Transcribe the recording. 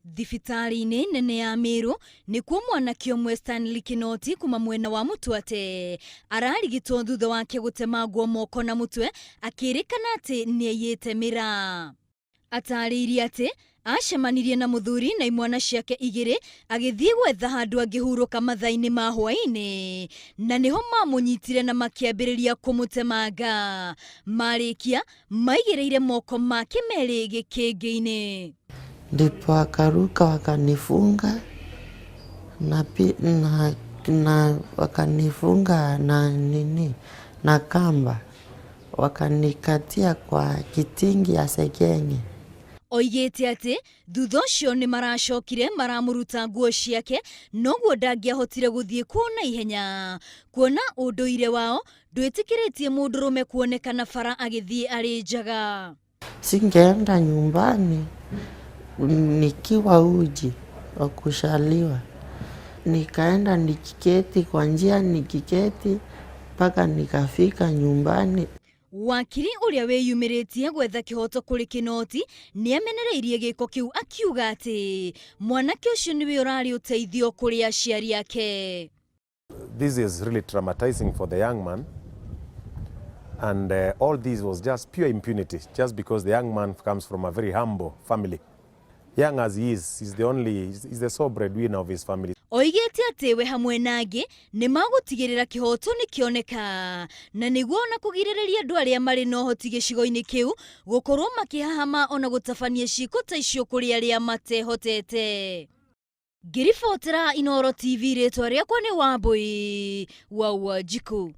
Thibitarĩ-inĩ nene ya Meru nĩkuo mwanake ũmwe Stanley Kinoti kuma mwena wa Mũtwate ararigitwo thutha wake gũtemangwo moko na mũtwe akĩrĩkana atĩ nĩaiyĩte mĩraa. Atarĩirie atĩ acemanirie na mũthuri na imwana ciake igĩrĩ agĩthiĩ gwetha handũ angĩhurũka mathaa-inĩ ma hwaĩ-inĩ na nĩho mamũnyitire na makĩambĩrĩria kũmũtemanga. Marĩkia maigĩrĩire moko make merĩ gĩkĩngĩ-inĩ. Ndipo wakaruka wakanifunga na, na wakanifunga na nini na kamba wakanikatia kwa kitingi ya sekenge. Oigĩte atĩ thutha ũcio nĩ maracokire maramũruta nguo ciake noguo ndangĩahotire gũthiĩ kuo na ihenya kuona ũndũire wao ndwĩtĩkĩrĩtie mũndũrũme kuonekana bara agĩthiĩ arĩ njaga. Singeenda nyumbani nikiwa uji wa kushaliwa, nikaenda nikiketi kwa njia nikiketi mpaka nikafika nyumbani. Wakiri ũrĩa wĩyumĩrĩtie gwetha kĩhoto kũrĩ Kinoti nĩamenereirie gĩko kĩu akiuga atĩ mwanake ũcio nĩwe ũrarĩ ũteithio kũrĩ aciari ake. This is really traumatizing for the young man. And all this was just pure impunity, just because the young man comes from a very humble family. Young as he is, he's the sole breadwinner of his family. Oigĩte atĩ we hamwe na angĩ nĩ magũtigĩrĩra kĩhoto nĩ kĩoneka na nĩguo ona kũgirĩrĩria andũ arĩa marĩ na ũhoti gĩcigo-inĩ kĩu gũkorwo makĩhahama ona gũtabania ciĩko ta icio kũrĩ arĩa matehotete. Ngĩribotera Inooro TV rĩtwa rĩakwa nĩ Wambui wa Wanjikũ.